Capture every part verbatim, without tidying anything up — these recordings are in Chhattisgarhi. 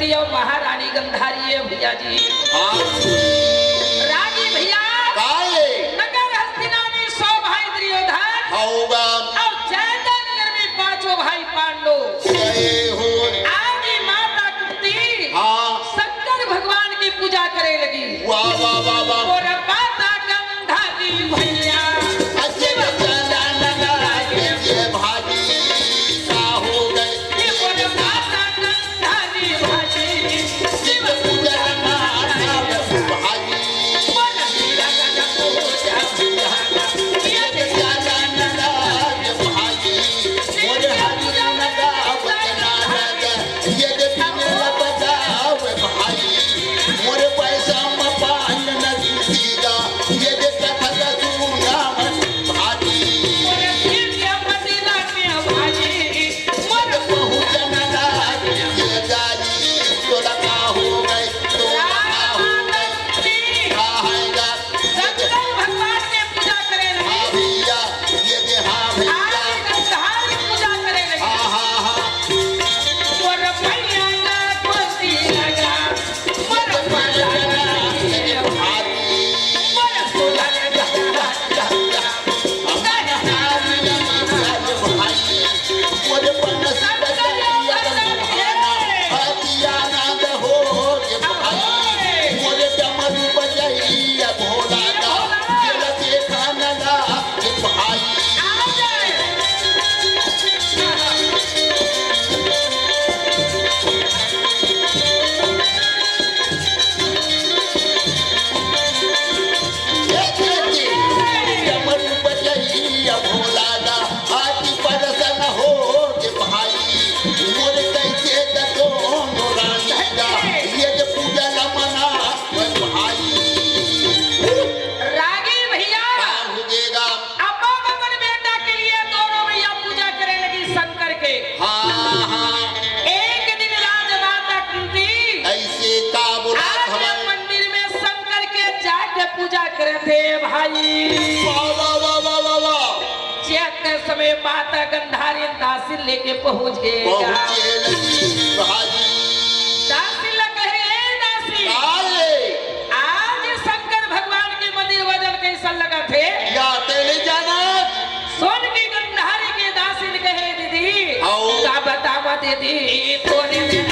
ये महारानी गंधारी है भैया जी। हाँ। रागी भैया। काहे? नगर हस्तिना में सौ भाई दुर्योधन। होगा। और जयता नगर में पांचों भाई पांडव। गए हो। आगे माता कुंती। हाँ। शंकर भगवान की पूजा करे लगी। वाह, वाह, वाह, वाह। और माता गंधारी भैया। अच्छे बच्चा, ना, ना, ना, ये भाभी का हो गए। ये और माता गंधारी भाई। शिव पूजा माता भाई। शंकर भगवान के पूजा करे रहे। हाँ भैया, ये दे, हाँ भैया। आज गंधारी पूजा करे रहे। हाँ, हाँ, हाँ। मोर मैया ना कोसी लगा, मोर मैया ना कोसी लगा। मोर सुधा लगा। रागी भैया। का हो गेगा? अपन अपन बेटा के लिए दोनों भैया पूजा करे लगी शंकर के। हाँ, हाँ। एक दिन राजमाता कुंती ऐसे का बोला आज हमारे मंदिर में शंकर के जाके पूजा करे थे भाई। वाह, वाह, वाह, वाह, वाह, वाह। जाते समय माता गंधारी दासिन लेके पहुंच गए। पहुंचे लगी भाई। दासिन लग कहे, "ए दासी।" आए। आज शंकर भगवान के मंदिर वजन कैसन लगा थे? या तेरे जाना। सुन के गंधारी के दासिन कहे, "दीदी, आओ। का बतावा दीदी, तोरे में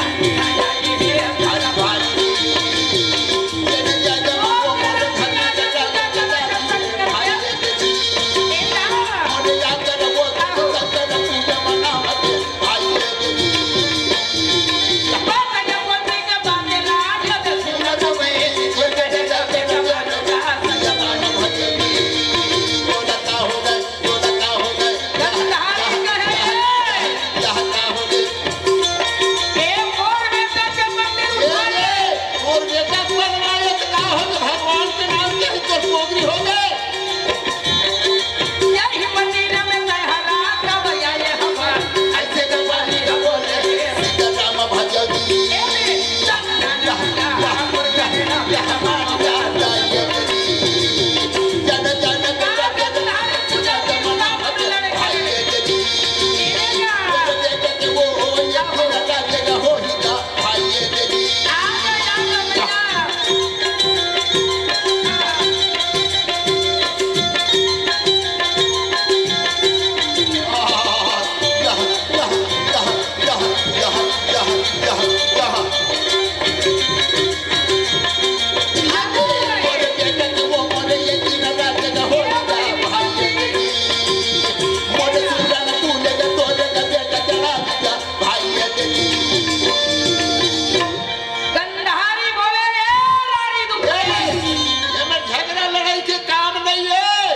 गंधारी बोले, "ए रानी दुखई।" एमे झगड़ा लड़ाई के काम नहीं है।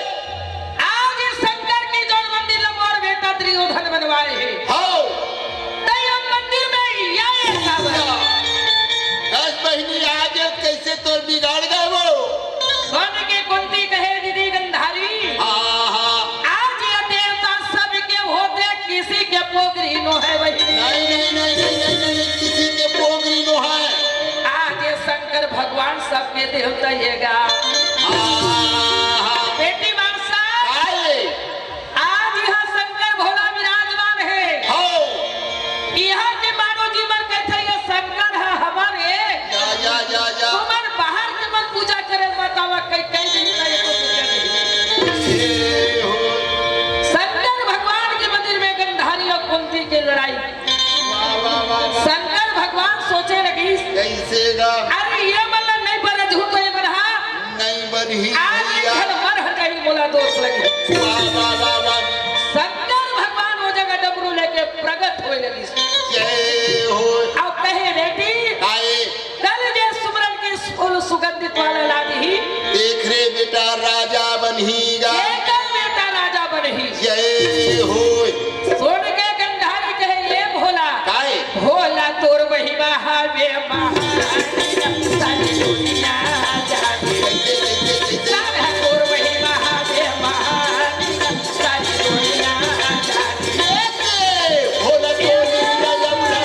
आज शंकर के जौन मंदिर ला मोर बेटा दुर्योधन बनवाए हे। हाँ। त ये मंदिर में या ये का बा? दस महीने आगे कैसे तोर बिगाड़ गए वो? सुन के कुंती कहे, "दीदी गंधारी।" हाँ, हाँ। आज ये देवता सबके होते किसी के पोगरी नो है बहिनी। नहीं, नहीं, नहीं, किसी के पोगरी नो है। आज ये शंकर भगवान सबके देवता येगा। आहा। बेटी मानसा, काहे? आज यहाँ शंकर भोला विराजमान है। हो। यहाँ के मानव जीवन कहते हैं, ये शंकर है, हम दोष लगे। वाह, वाह, वाह, वाह। शंकर भगवान वो जगह डमरू लेके प्रगट होए लगिस। जय हो। अउ कहे, "बेटी, आए। कल जे सुमरन के फूल सुगंधित वाला लादही।" देख रे बेटा, राजा बनही गा। एकर बेटा राजा बनही। जय हो। सुन के गंधारी कहे, "ए भोला।" काय? भोला तोर महिमा हावे महान, सारी दुनिया जाने। सारा तोर महिमा हावे महान, सारी दुनिया जाने। भोला तोर महिमा महान, जाने।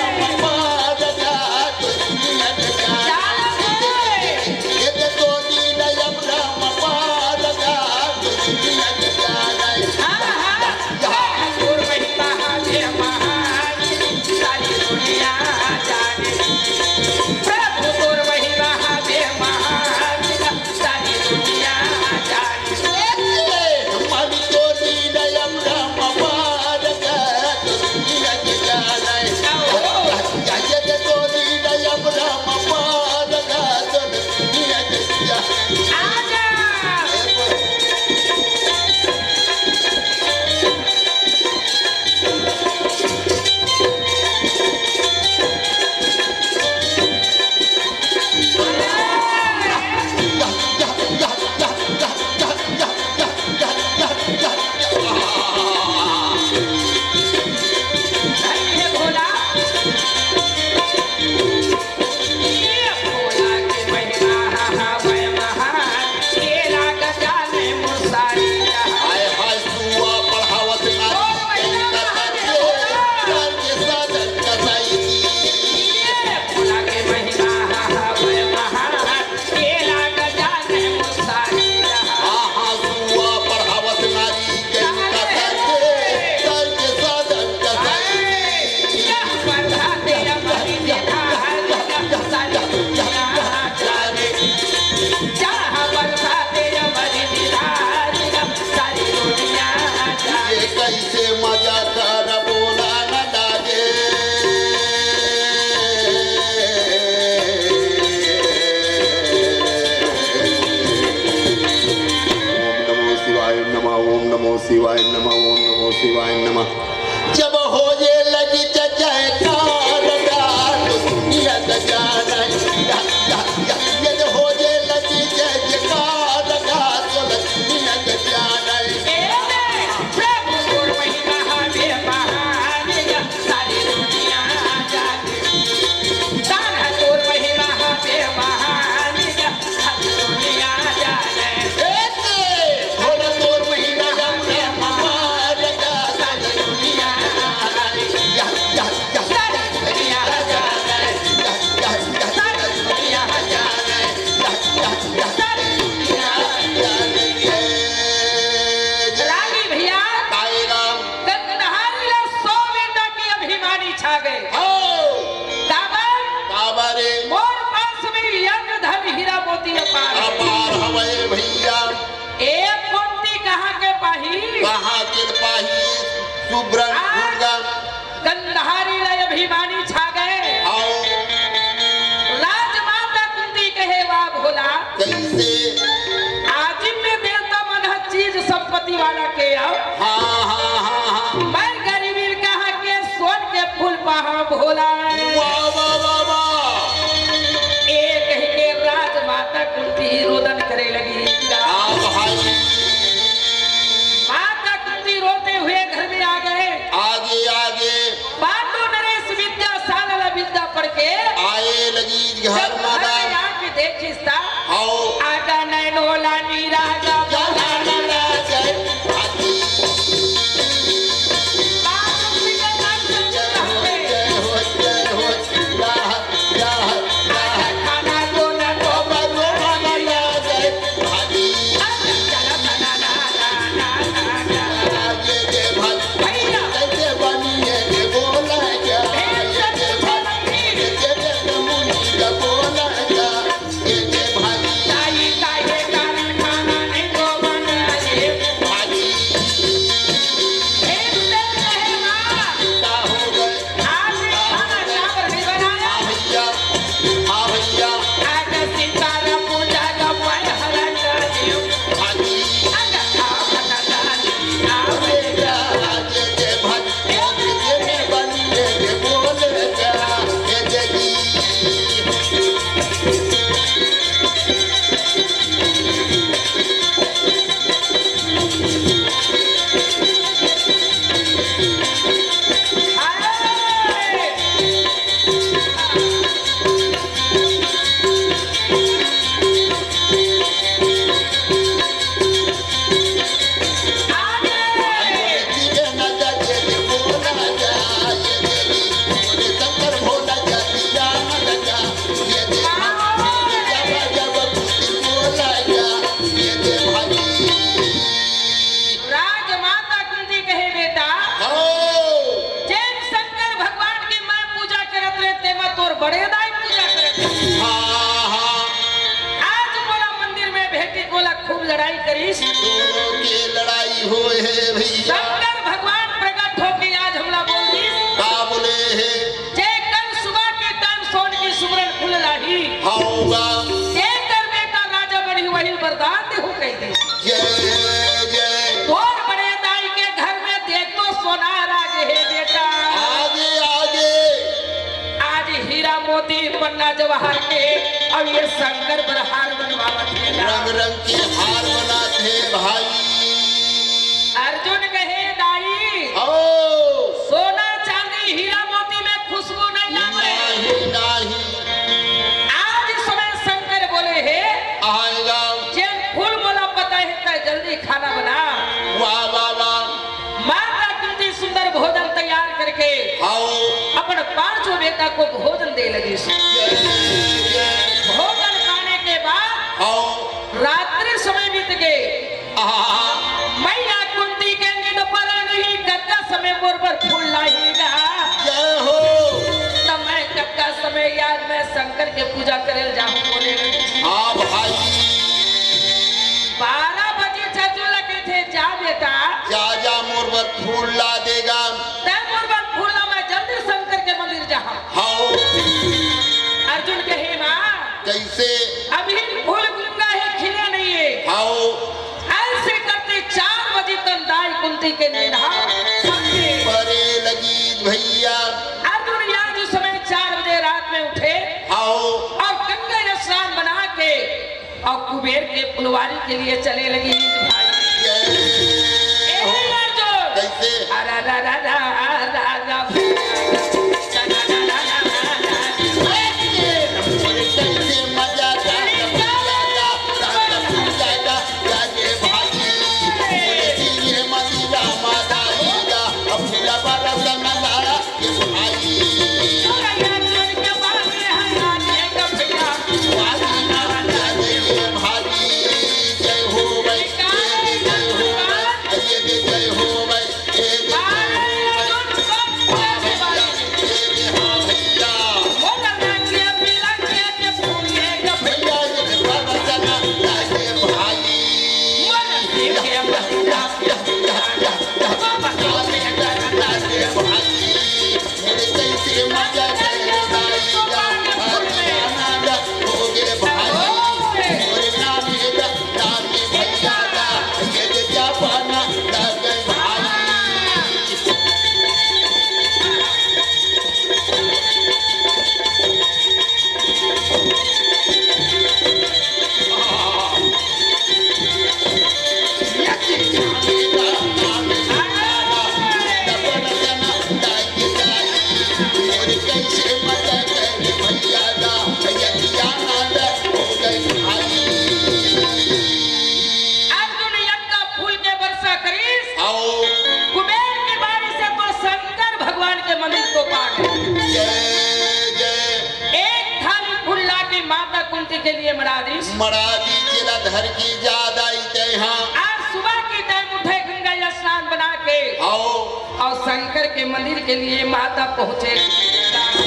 ये कैसे मजा कर बोला न लागे। ओम नमो शिवाय नमः, ओम नमो शिवाय नमः, ओम नमो शिवाय नमः। जब होए लगी जय जयकार, दुनिया का जाना, या, या, या, ये जो होए लगी जय जयकार, दुनिया का जाना। ए, प्रभु तोर महिमा हवे महान, सारी दुनिया जाने। तारा तोर महिमा हवे महान, रागी भैया, कायेगा? गंधारी ला सौ बेटा के अभिमानी छा गए। हो। काबर? काबर रे? मोर पास में यज्ञ धन हीरा मोती अपार है। अपार हवय भैया। ए कुंती कहाँ के पाही? कहाँ के पाही? सुब्रन आ, दुर्गा। गंधारी ला अभिमानी छा गए। आओ। राजमाता कुंती कहे, "वाह भोला।" कैसे? आजिम में देवता मन ह चीज संपत्ति वाला के आओ। हाँ, हाँ, हाँ, हाँ। मैं गरीबी कहाँ के सोन के फूल पाहा भोला। वाह, वाह, वाह, वाह। ए कहि के राजमाता कुंती रोदन करे लगी। हाँ भाई। माता कुंती रोते हुए घर में आ गए। आगे, आगे। पांडु नरेश विद्या सालल विद्या पढ़ के आए लगी घर जब घर माता। में आके देखिस ता, आओ। आगा नैनोला नीरागा जय हो, जय हो, जय हो, जय हो। बाप रे, जय हो, जय हो, जय हो। लड़ाई करिस। दोनों के लड़ाई होए हे भैया। शंकर भगवान प्रकट होके आज हमला बोल दिस। का बोले हे? जे कल सुबह के time सोन के सुमरन फूल लाही। हव गा। जे कर बेटा राजा बनही वही वरदान देहूं कहि दिस। जय जय। तोर बड़े दाई के घर में देख तो सोनार आगे हे बेटा। आगे आगे। आज हीरा मोती पन्ना जवाहर के, अब ये शंकर बर हार बनवावत हे ना। रंग रंग के हार बनात हे भाई। अर्जुन कहे, "दाई, ओ। सोना चांदी हीरा मोती में खुशबू नहीं आवे।" नहीं, नहीं। आज इस समय शंकर बोले हे, आएगा। "जेन फूल मोला पता हे, तैं जल्दी खाना बना।" वाह, वाह, वाह। माता कुंती सुंदर भोजन तैयार करके, आओ। अपन पांचों बेटा को भोजन दे लगी। जय, जय। भोजन पाने के बाद, आओ। रात्रि समय बीत गए। आहा। मैया कुंती के नींद परा नहीं, कतका समय मोर बर फूल लाही गा। जय हो। तब मैं कतका समय याद मैं शंकर के पूजा करे ल जाहूं बोले लगी। हाँ भाई। बारह बजे चाचू ला कहिथे, "जा बेटा।" जा, जा, मोर बर फूल ला देगा। तैं मोर बर फूल ला, मैं जल्दी शंकर के मंदिर जाहूं। हाओ। अर्जुन कहे, "माँ, कैसे?" अभी फूल गंगा हे, खिले नहीं हे। हाओ। ऐसे करते चार बजे तक दाई कुंती के नींद हा परे लगी भैया। अर्जुन याद उस समय चार बजे रात में उठे। हाओ। और गंगा स्नान बना के और कुबेर के फुलवारी के लिए चले लगी भाई। जय ए हो। अर्जुन। कैसे? अरे, अरे, अरे, अरे, अरे, अरे, अरे, कैसे मजा आएगा, मजा आएगा, जाके भागी। बोले, "ये मदीरा माता हीरा, अब फूला बरस मजा।" अर्जुन यज्ञ फूल के वर्षा करिस। आओ। कुबेर के बारिश से तो शंकर भगवान के मंदिर तो पा गए। जय, जय। एक थाली फूल ला के माता कुंती के लिए मड़ा दिस। मड़ा दी, जेला धर के जा दाई तैं हा। आज सुबह के time उठे गंगा स्नान बना के। आओ। और शंकर के मंदिर के लिए माता पहुंचे।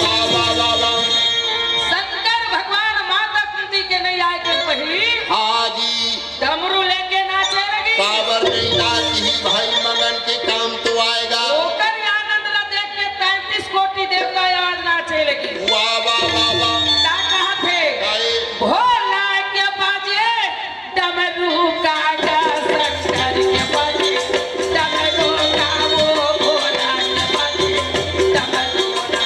वाह, वाह, वाह, वाह। शंकर भगवान माता कुंती के नहीं आए के पहली हाँ जी। डमरू लेके नाचे लगी। काबर नहीं नाचही भाई, मगन के काम तो आएगा। ओकर आनंद ला देख के तैंतीस कोटि देवता आज नाचे लगी। वाह, वाह, वाह, वाह। का कहा थे? अरे। भोला के बाजे डमरू का गा शंकर के बाजे, डमरू का वो भोला के बाजे, डमरू का।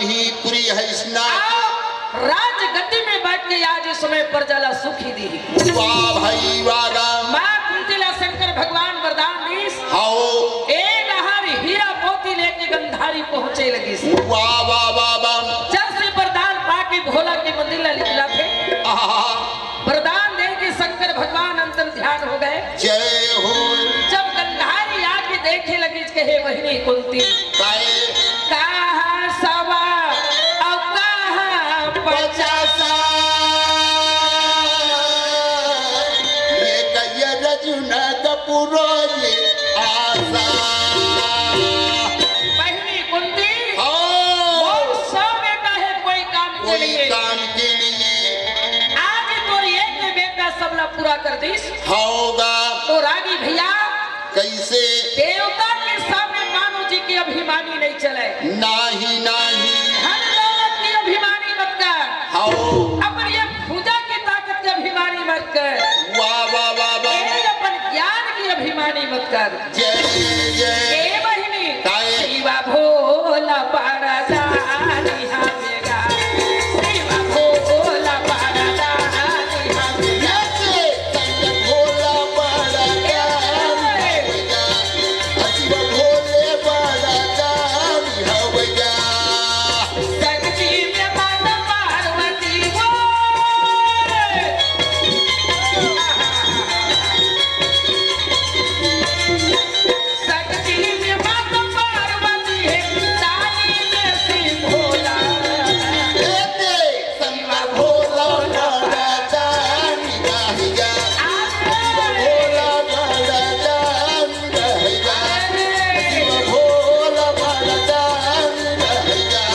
ही पुरी है स्नान। आप राजगद्दी में बैठ के आज इस समय प्रजा ला सुखी दी। वाह भाई वाह राम। माँ कुंती ला शंकर भगवान वरदान दीस। हाओ। ए डहर हीरा मोती लेके गंधारी पहुंचे लगिस। वाह वाह वाह वाह। जब से वरदान पाके भोला के मंदिर ला निकला थे। आहा। वरदान दे के शंकर भगवान अंतर ध्यान हो गए। जय हो। जब गंधारी आके देखे लगिस, कहे बहिनी कुंती, काय? कहाँ सवा अउ कहाँ पचासा। पचासा। ये कहिया रजुना का पुरोज आसा। बहिनी कुंती, हाँ। मोर सौ बेटा है, कोई काम के कोई लिए। काम के लिए। आज तोर एक बेटा सबला पूरा कर दीस। होगा। तो रागी भैया, कैसे? देवता के सामने मानव जी के अभिमानी नहीं चले। नाही, नाही। धन दौलत के अभिमानी मत कर। हाओ। अपन ये भुजा की ताकत के अभिमानी मत कर। वाह, वाह, वाह, वाह। ये अपन ज्ञान की अभिमानी मत कर। जय, जय। ए बहिनी, काय? शिवा भोला पाड़ा जानी हमें गा। शिवा भोला पाड़ा जानी हमें गा। जय, जय। शंकर भोला पाड़ा जानी हमें गा। शिवा भोले पाड़ा जानी हमें गा। शक्ति में माता पार्वती वो। शक्ति में माता पार्वती है, दानी में शिव भोला। ए दे, शंकर भोला, भोला, दानी गाहिया। आ, भोला, भोला, दानी गाहिया। अरे। भोला, भोला, दानी गाहिया।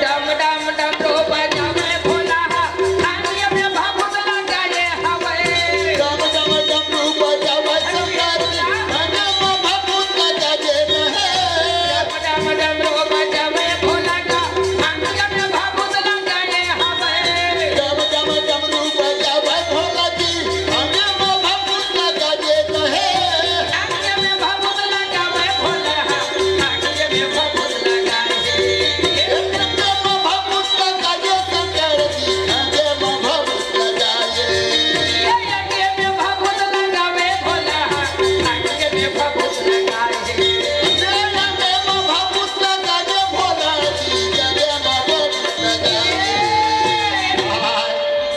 डम डम डमरू बजावे भोला, आंखिया में भभूत लगाए हवे। डम डम डमरू बजावे शंकर जी, आंखिया में भभूत लगाए रहे। डम डम डमरू बजावे भोला का, आंखिया में भभूत लगाए हवे। डम डम डमरू बजावे भोला जी, आंखिया में भभूत लगाए रहे। आंखिया में भभूत लगावे भोला, आंखिया में भभूत लगाए।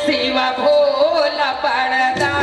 शिवा भोला पड़दा